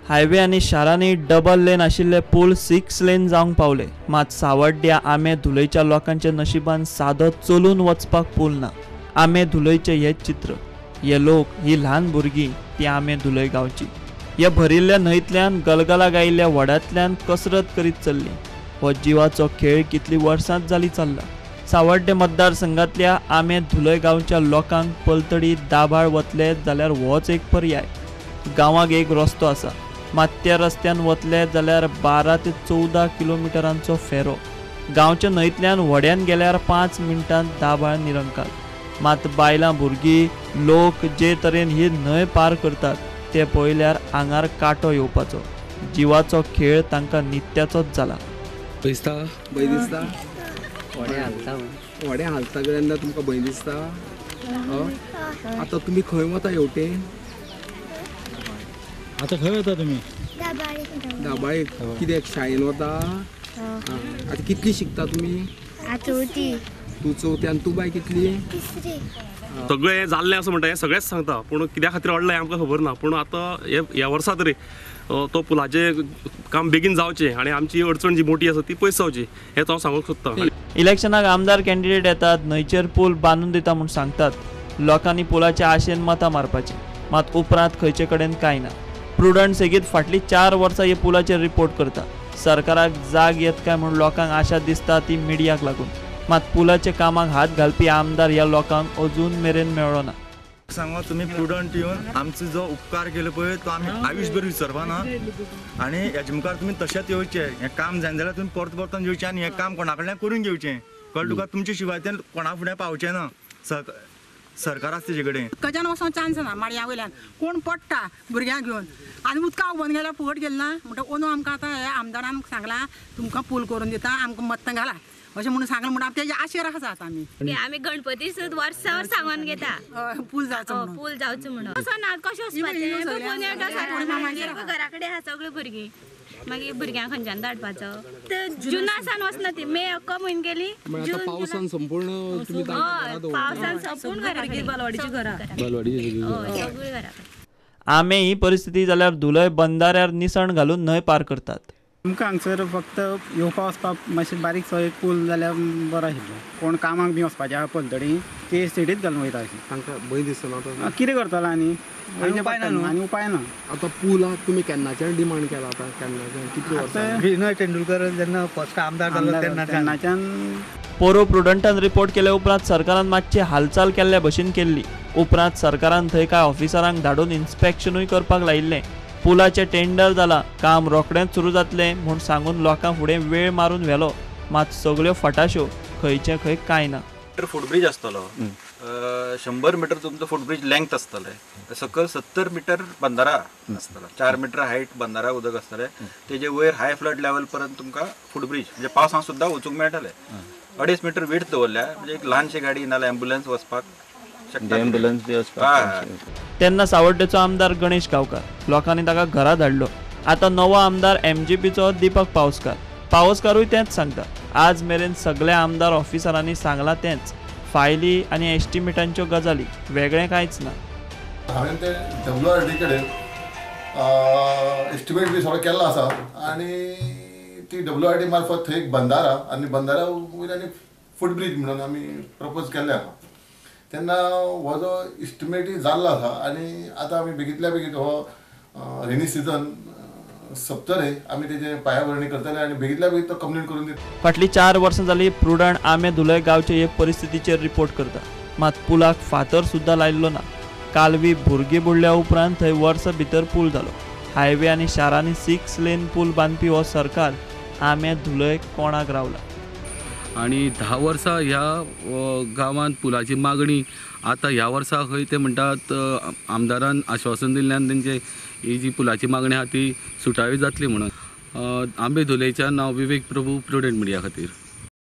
Highway आनी शारांनी double lane आशिल्ले पूल 6 लेन जावंक पावले, मात सावड्ड्या आमे धुलयच्या लोकांच्या नशिबान सादो चलून वचपाक पूल ना। आमे धुलयचें हें चित्र, हे लोक, ही ल्हान भुरगीं ती आमे धुलय गांवची। हे भरिल्ल्या न्हंयतल्यान गलगला गायिल्ल्या व्हडांतल्यान कसरत करीत चल्ली। हो जिवाचो खेळ कितली वर्सांच जाली चल्ला। सावड्डे मतदारसंघातल्या आमे धुलय गांवच्या लोकांक पलतडी दाभाळ वतले जाल्यार होच एक पर्याय। गांवाक एक रस्तो आसा, मात त्या रस्त्यान वतले जाल्यार 12 ते 14 किलोमिटरांचो फेरो। गांवच्या न्हंयतल्यान व्हड्यान गेल्यार 5 मिनटांत दाभाळ निरंकाल। मात बायलां भुरगीं लोक जे तरेन ही न्हंय पार करतात ते पळयल्यार आंगार कांटो येवपाचो। जिवाचो खेळ तांकां नित्याचोच जाला। दिसता भंय दिसता, व्हडें हालता तेन्ना तुमकां भंय दिसता? आतां तुमी खंय वता हेवटेन? आतां खंय वता तुमी? दाबाळे. कित्याक शाळेन वता? आतां कितली शिकता तुमी? चवथी. तूं चवथी आनी तूं बाय कितली? तिसरी. सगळें हें जाल्लें आसा म्हणटा, हें सगळेंच सांगता, पूण कित्या खातीर अडलां हें आमकां खबर ना। पूण आतां ह्या वर्सा तरी तो पुलाचें काम बेगीन जावचें आनी आमची अडचण जी मोठी आसा ती पयस जावची हें हांव सांगूंक सोदतां। इलेक्शनाक आमदार कॅन्डिडेट येतात, न्हंयचेर पूल बांदून दिता म्हूण सांगतात। लोकांनी पुलाच्या आशेन मतां मारपाची, मात उपरांत खंयचे कडेन कांय ना। प्रुडंट सेगीत फाटलीं 4 वर्सां हे पुलाचेर रिपोर्ट करता। सरकाराक जाग येत काय म्हूण लोकांक आशा दिसता ती मिडियाक लागून, मात पुलाच्या कामाक हात घालपी आमदार ह्या लोकांक अजून मेरेन मेळ्ळो ना। सांगो तुमी प्रुडंट येवन आमचो जो उपकार केलो पळय तो आमी आयुष्यभर विसरपा ना आनी हेजे मुखार तुमी तशेंच येवचें। हें काम जायना जाल्यार तुमी परत परतून येवचें आनी हें काम कोणा कडल्यान करून घेवचें। कळ्ळें तुका? तुमचे शिवाय तें कोणा फुडें पावचें ना। सरकार आसा तेजे कडेन. उदकाच्यान वचोंक चान्स ना, माडया वयल्यान कोण पडटा भुरग्यांक घेवन आनी उदका उबोन गेल्यार फुकट गेलें ना। म्हणटा अंदू आमकां आतां हे आमदारान सांगलां तुमकां पूल करून दिता, आमकां मत्तां घाला अशें म्हणून सांगलां, म्हणून तेजे आशेर आसा आतां आमी. आमी गणपती सुद्दां वर्सा वर्स सांगून घेता पूल जावचो, पूल जावचो म्हणून. असो ना कशें वचपाचें, घरा कडेन आसा सगळीं भुरगीं, मागीर भुरग्यांक खंयच्यान धाडपाचो? जुना सावन वचना ती, मे अक्को म्हयनो गेली, पावसान संपूर्ण पावसान संपूर्ण बालवाडीची घरां, सगळीं घरां. आमे ही परिस्थिती जाल्यार धुलय बंदाऱ्यार निसण घालून न्हंय पार करतात। आमकां हांगसर फक्त येवपा वचपाक मातशें बारीकसो एक पूल जाल्यार बरो आशिल्लो। कोण कामाक बी वचपाचें आहा पलतडी ते सिटीत घालून वयता अशें तांकां भंय दिसना? कितें करतलो आनी उपाय ना, आनी उपाय ना। आतां पूल तुमी केन्नाच्यान डिमांड केला? आतां केन्नाच्यान कितले वर्सां? विनय तेंडुलकर जेन्ना फर्स्ट आमदार जालो तेन्नाच्यान. पोरो प्रुडंटान रिपोर्ट केले उपरांत सरकारान मातशी हालचाल केल्ल्या भशेन केल्ली। उपरांत सरकारान थंय कांय ऑफिसरांक धाडून इन्स्पेक्शनूय करपाक लायिल्लें। पुलाचें टेंडर जाला, काम रोखडेंच सुरू जातलें म्हूण सांगून लोकां फुडें वेळ मारून व्हेलो, मात सगळ्यो फटाश्यो, खंयचे खंय कांय ना। फुटब्रीज आसतलो 100 मिटर तुमचो फुटब्रीज लेंथ आसतलें, सकयल 70 मिटर बंदारा आसतलो, 4 मिटर हायट बंदारा उदक आसतलें, तेजे वयर हाय फ्लड लेवल पर्यंत तुमकां फुटब्रीज म्हणजे पावसांत सुद्दां वचूंक मेळटलें। 2.5 मिटर विड्थ दवरल्या म्हणजे एक ल्हानशी गाडी नाल्यार एम्बुलन्स वचपाक शकता. तेन्ना सावड्डेचो आमदार गणेश गांवकार, लोकांनी ताका घरा धाडलो। आतां नवो आमदार एमजीपीचो दीपक पावसकार, पावसकारूय तेंच सांगता। आज मेरेन सगळ्या आमदार ऑफिसरांनी सांगलां तेंच, फायली आनी एस्टिमेटांच्यो गजाली, वेगळें कांयच ना। हांवें ते WRD कडेन एस्टिमेट बी सगळो केल्लो आसा आनी ती WRD मार्फत थंय एक बंदारा आनी बंदारा वयल्यान आनी फुटब्रीज म्हणून आमी प्रपोज केल्ले आसा। तेन्ना हो जो इस्टिमेटय जाल्लो आसा आनी आतां आमी बेगींतल्या बेगीन हो रेनी सिजन सोंपतरे आमी तेजे पायाभरणी करतले आनी बेगींतल्या बेगीन तो कंप्लीट करून दितले। फाटलीं 4 वर्सां जाली प्रुडंट आमे धुलय गांवचे हे परिस्थितीचेर रिपोर्ट करता, मात पुलाक फातर सुद्दां लायिल्लो ना। कालवी भुरगीं बुडल्या उपरांत थंय वर्स भितर पूल जालो। हायवे आनी शारांनी 6 लेन पूल बांदपी हो सरकार आमे धुलय कोणाक रावला? आनी 10 वर्सां ह्या गांवांत पुलाची मागणी आतां ह्या वर्सा खंय ते म्हणटात आमदारान आश्वासन दिल्ल्यान तेंचे ही जी पुलाची मागणी आहा ती सुटावी जातली म्हणून. आंबे धुलयच्यान हांव विवेक प्रभू, प्रुडंट मिडिया खातीर.